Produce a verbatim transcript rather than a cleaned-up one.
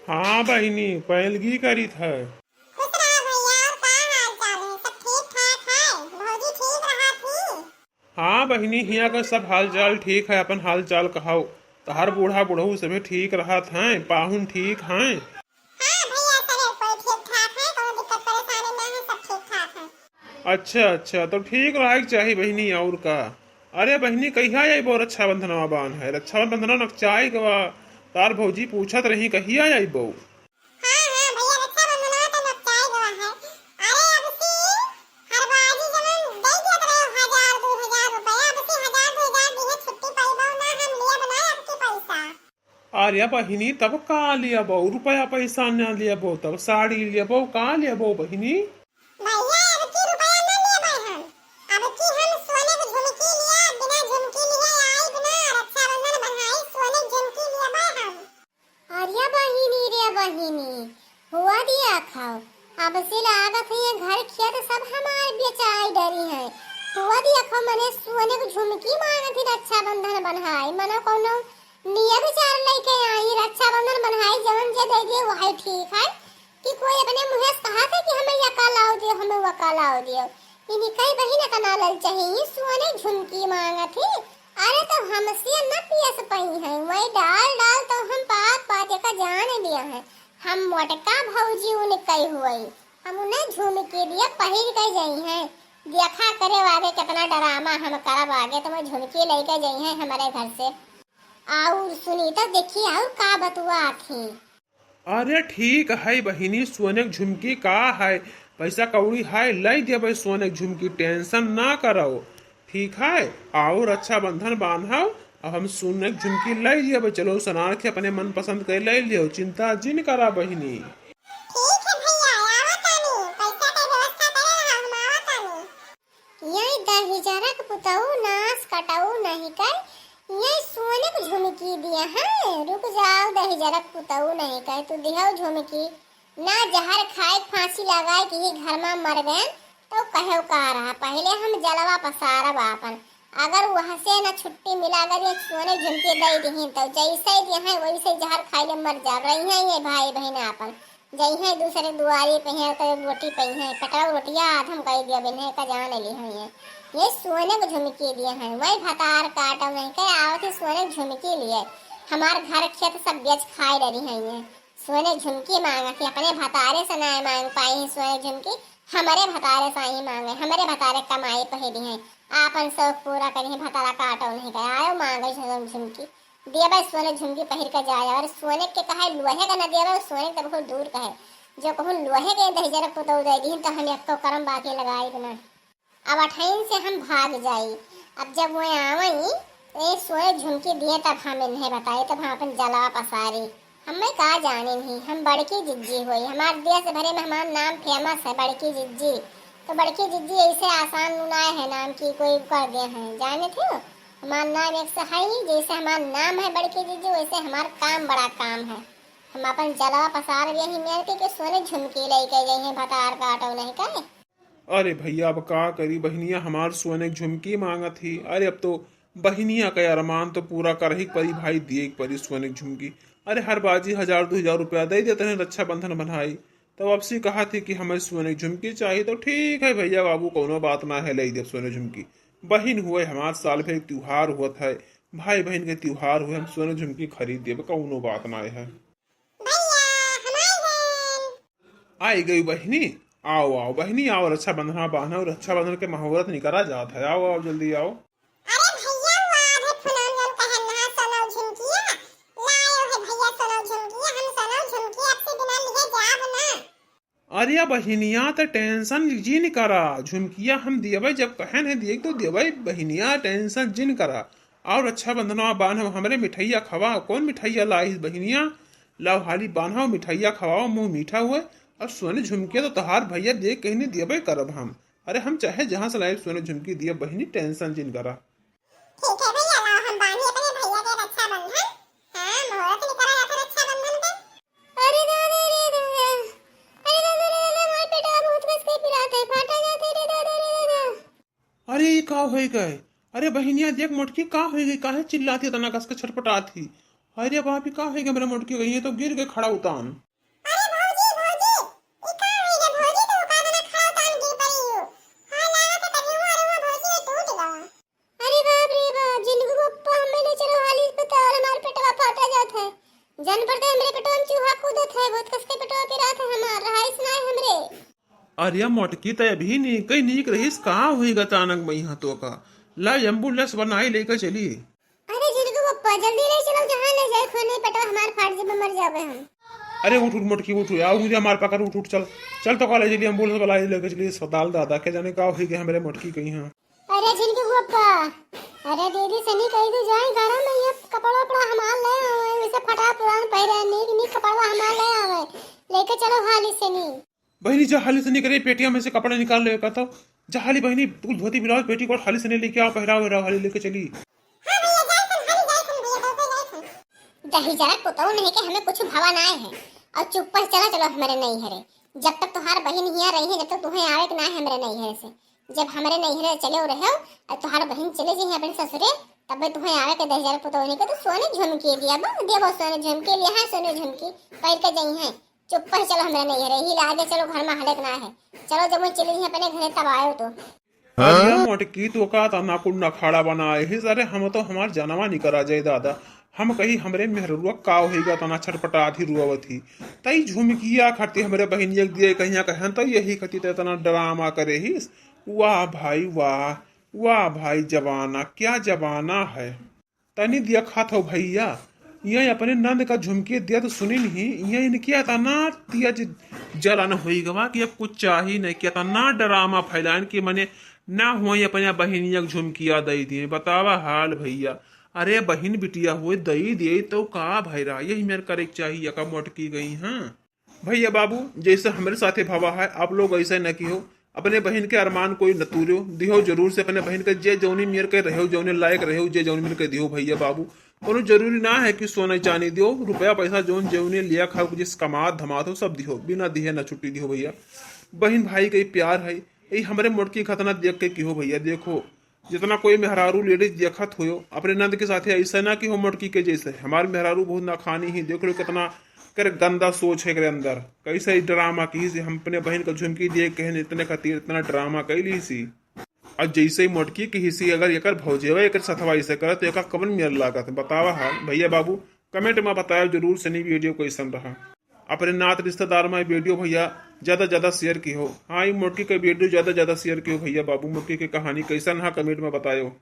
हाँ बहिनी, पैलगी करित है। खुश रहा भैया, और का हाल चाल है? सब ठीक ठाक है? भौजी ठीक रहा थी? हाँ बहिनी, हियाँ का सब हाल चाल ठीक है। अपन हाल चाल कहाओ, तहार बूढ़ा बुढ़ऊ सभे ठीक रहत हैं, पाहुन ठीक हैं? हाँ भैया, सभे कोई ठीक ठाक है, कोनो दिक्कत परेशानी ना है, सब ठीक ठाक है। अच्छा अच्छा, तो ठीक रहे के चाही बहिनी, और का। अरे बहिनी, कहिया अइबो? रक्षाबंधनवा बान्हे, रक्षाबंधनवा नकचाए के बा। तार भौजी पूछत रही, कहिया अइबो? हाँ हाँ भैया, रक्षाबंधनवा तो नकचाए के बा है। अरे अब की हर बाजी जवन दे देत रहे हजार दो हजार रुपया, अब की हजार दो हजार दिहे छुट्टी पइबो ना, हम लियब ना अब की पैसा। अरे बहिनी, तब का लेबो? रुपया पैसा ना लेबो, तब साड़ी लेबो, का लेबो बहिनी? भैया, अब की रुपया ना लेबै हम, अब की हम सोने के झुमकी लिया, बिना झुमकी लिए आइब ना, रक्षाबंधन बन्हाई, सोने के झुमकी लेबै हम। अरे बहिनी रे बहिनी, हुआ दिया खाओ, अब से लागत है ये घर खेत सब हमार बेचाई डरी है। हुआ दिया खाओ, मने सोने के झुमकी मांगत ही रक्षाबंधन बन्हाई, मनो कोनो नियम विचार लेके आई, रक्षाबंधन बन्हाई, जवन जे दे दिए वही ठीक है। कि कोई अपने मुँहे से कहा था कि हमें या का लाओ दियो, हमें वो का लाओ दियो। इन्हीं कई बहिन इतना ललचाही, सोने झुमकी मांगत ही। अरे तो हमसे न पियस पई है, वही डाल डाल तो हम पात पात का जान दिया है। हम मोटका भौजी उन कई हुई, हम उन्हें झुमकी दिया पहिर के जाई हैं। देखा करे आगे कितना डरामा हम करब, आगे तुम्हें झुमकी लेके जाई हैं हमारे घर से। और सुनीता देखी और का बतुआ आखी। अरे ठीक है बहिनी, सोने के झुमकी का है, पैसा कौड़ी है, लै देबै सोने के झुमकी, tension ना करो, ठीक है? और रक्षाबंधन बांधो, अब हम सोने के झुमकी लै लेबै, चलो सनार के अपने मनपसंद के लै लियो, चिंता जिन करा बहिनी। ठीक है भैया, आवा तानी, पैसा के व्यवस्था करे रहा, हम आवा तानी। यही दहिजरक पुतऊ नास कटऊ नहीं कर, यही सोने के झुमकी दिया है। रुक जाओ दहिजरक पुतऊ नहीं कर, तू दिहौ झुमकी। ना जहर खाए के फांसी लगाए के ही घर में मर गए, तो कहे का रहा, पहले हम जलवा पसारब आपन। अगर वह से न छुट्टी मिला, अगर ये सोने झुमकी दे दिही, तो जैसे ही दिहे वैसे जहर खाए ले मर जाब। रही हैं ये भाई बहन आपन। जइहें दूसरे दुआरी पे हैं, तो रोटी पइहें, पेटवा रोटिया आधम कइ दिया, बिन्हे का जान ली हैं ये। ये सोने के झुमकी दिए हैं, वही भतार काटो नहीं कहे, आवत ही सोने के झुमकी लिए। हमार घर खेत सब बेच खाए डरी हैं ये। सोने के झुमकी मांगत ही, अपने भतारे से ना मांग पाई हैं सोने के झुमकी, हमारे भतारे से ही मांगे, हमारे भतारे कमाई पहिरी हैं, आपन शौक पूरा करी हैं, भतारा काटो नहीं कहे, आयो मांगे सोने के झुमकी। देबै सोने झुमकी पहिर के जाए, अगर सोने के कहे लोहे का न देबै, सोने के तो बहुत दूर कहे। जो कहूँ लोहे के दहिजर पुतौ दे दीन तो हम एको करम बाकी लगाई ना। अब अठैन से हम भाग जाई। अब जब वो आवई तो ये सोने झुमकी दिए तब हम इन्हें बताई, तब हम अपन जलवा पसारी। हमें का जाने नहीं, हम बड़की जिज्जी होई, हमार देश भरे में हमार नाम famous है बड़की जिज्जी। तो बड़की जिज्जी ऐसे आसान नु ना है नाम की कोई कर दे हैं, जाने थे? हमार नाम एक से है ही, जैसे हमार नाम है बड़की जिज्जी, वैसे हमार काम बड़ा काम है। हम अपन जलवा पसार यही मेर के, के सोने झुमकी लेके गई हैं भतार काटो नहीं करे। अरे भैया, अब का करी, बहिनिया हमार सोने के झुमकी मांगत ही। अरे अब तो बहिनिया का अरमान तो पूरा करही के परी भाई, दिए के परी सोने के झुमकी। अरे हर बाजी हजार दो हजार रुपया दे देते हैं रक्षाबंधन बन्हाई। तब अब सी कहा थी कि हमें सोने के झुमकी चाहिए, तो ठीक है भैया बाबू, कौनो बात ना है, ले देब सोने झुमकी। बहिन हुए हमार साल भर त्योहार होत है, भाई बहिन के त्योहार हुए, हम सोने झुमकी खरीद देब, कौनो बात ना है। भैया, हमार बहन। आई गई बहिनी, आओ आओ बहिनी आओ, रक्षाबंधन बांधो, रक्षाबंधन के मुहूर्त निकरा जात है, आओ आओ जल्दी आओ। अरे भैया, वो आधे फुलान जौन कहन रहा सोनौ झुमकिया, लायो है भैया सोनौ झुमकिया, हम सोनौ झुमकी आपसे बिना लिए जाब ना। अरे बहिनिया, त tension जिन करा, झुमकिया हम दियबै, जब कहन है दिए तो दियबै बहिनिया, tension जिन करा। और रक्षाबंधनवा बान्हव हमरे मिठैया खवा, कौन मिठैया लाइस बहिनिया? लाव हाली बान्हव मिठैया खवाओ, मुँह मीठा हुए। अब सोने झुमकिया तो तोहार भैया दे कहीं नहीं दियबै करब हम। अरे हम चाहे जहाँ से लाइब सोने झुमकी दियब बहिनी, tension जिन करा। ठीक है भैया, लाओ हम बांधी अपने भैया के रक्षाबंधन। हाँ, मुहूर्त निकला जाता रक्षाबंधन पे। अरे दादा रे दादा, अरे दादा रे दादा, मार पेटवा बहुत कस के पिरात है, फाटा जाते रे दादा रे दादा। अरे ई का होई गए? अरे बहिनिया देख मोटकी का होई गई, काहे चिल्लाती इतना कस के छटपटात ही? अरे बाप रे, का है कि हमरे मोटकी गई है तो गिर के खड़ा उतान। अरे भौजी, भौजी, ई का है रे भौजी, तो का तना खड़ा उतान गिर पड़ी हो? हाँ, लागत है कहीं हुआ रे हुआ भौजी ये टूट गवा। अरे बाप रे बाप, झिनकू बप्पा, हमें ले चलो हाली अस्पताल, हमार पेटवा फाटा जात है। जन पड़ते हमरे पेटवा में चूहा कूदत है, बहुत कस के पेटवा पिरात है हमार, रहाइस ना है हमरे। अरे मोटकी, तय अभी नीक, नीक रहीस, का हुई अचानक मइहाँ तो का? ला एम्बुलेंस बनाई लेके चली। अरे झिनकू बप्पा, जल्दी ले चलो, जहाँ ले जाए खोने, पेटवा हमार फाट जेबे, मर जाबे हम। अरे उठ उठ मोटकी, उठ, आ उठ हमार पकड़, उठ उठ, चल। चल तो कॉलेज लिए एम्बुलेंस वाला लेके चली अस्पताल। दादा के जाने का होई गए हमरे मोटकी कहीं। हाँ। अरे झिनकू बप्पा, अरे दीदी सनी कही दू जाए घर में ये कपड़ा उपड़ा हमार ले आवे, वैसे फटा पुरान पहिरे, नीक नीक कपड़ा हमार ले आवे, लेके चलो हाली सनी। बहिनी जा हाली सनी करे पेटिया में से कपड़ा निकाल ले का तो। जा हाली बहिनी, तू धोती ब्लाउज पेटीकोट हाली सनी लेके आओ, पहराव वहराव हाली लेके चली। हाँ भैया, जाए सन, हाली जाए सन भैया, दौड़ते जाए सन। दही जरा पुतौ नहीं के हमें कुछ भवा ना है। और चुप्पा से चला चलो हमरे नैहरे। जब तक तुम्हार बहिन हिया रही है, जब तक तुम्हें आवे के ना है हमरे नैहरे से। जब हमरे नैहरे चले रहे और तुम्हार बहिन चले जी अपने ससुरे, तब तुम्हें आवे के दही जरा पुतौ नहीं के तो सोने झुमकी दिया बा, देवो सोने झुमकी लिया है, सोने झुमकी पहन के जाई है। चुप्पा से चलो हमरे नैहरे, ही लागे चलो घर में हाले के ना है। चलो जब वो चले जी अपने घरे तब आयो तो। अरे मोटकी, तो का तना कुल नखाड़ा बनाए ही? अरे हम तो हमार जनवा निकरा जाए दादा। हम कही हमरे मेहरुआ का होइगा, तना छटपटात ही रुआवत ही। तई झुमकिया खाती हमरे बहिनिया के दिए कहिया कहन तो यही खाती ते तना ड्रामा करे ही। वाह भाई वाह, वाह भाई जमाना, क्या जमाना है। तनी दिया खात हो भैया, ये अपने नंद का झुमकी दिया तो सुनी नहीं, ये इनकी तना तेज जलन होई गवा कि अब कुछ चाही नहीं, कि तना ड्रामा फैलान कि मने ना हुआ अपने बहिनिया के झुमकिया दई दिए। बतावा हाल भैया, अरे बहिन बिटिया हुए दई दिए तो का भैरा, यही मेर करे के चाहिए का मोटकी गई। हाँ भैया बाबू, जैसे हमरे साथे भवा है, आप लोग ऐसे न किहो। अपने बहिन के अरमान कोई न तूरो, दिहो जरूर से अपने बहिन के जे जौनी मेर के रहो, जौने लायक रहो, जे जौनी मेर के दिहो भैया बाबू। कोनो जरूरी ना है कि सोना चानी दिहो, रुपया पैसा जौन जौने लिया खाओ, जिस कमात धमात हो सब दिहो, बिना दिहे ना छुट्टी दिहो भैया। बहिन भाई के प्यार है, यही हमरे मोटकी खतना देख के किहो भैया। देखो, जितना कोई मेहरारू लेडीज देखत होयो, अपने नंद के साथे ऐसा ना कि हो मोटकी के जैसे। हमार मेहरारू बहुत ना खानी ही, देख लो कितना कर गंदा सोच है एकरे अंदर। कैसे ही ड्रामा की से हम अपने बहिन का झुमकी दिए कहन इतने खातिर इतना ड्रामा कैली सी। और जैसे ही मोटकी की हिस्सी अगर एकर भौजेवा एकर सथवा ऐसे करत तो एका कवन मेर लागत बतावा हाल भैया बाबू। कमेंट में बताया जरूर सनी वीडियो कैसन रहा। अपने नात रिश्तेदार में वीडियो भैया ज्यादा ज्यादा शेयर किहो। हाँ, ई मोटकी के वीडियो ज्यादा ज्यादा शेयर किहो भैया बाबू। मोटकी के कहानी कैसन हा कमेंट में बतायो।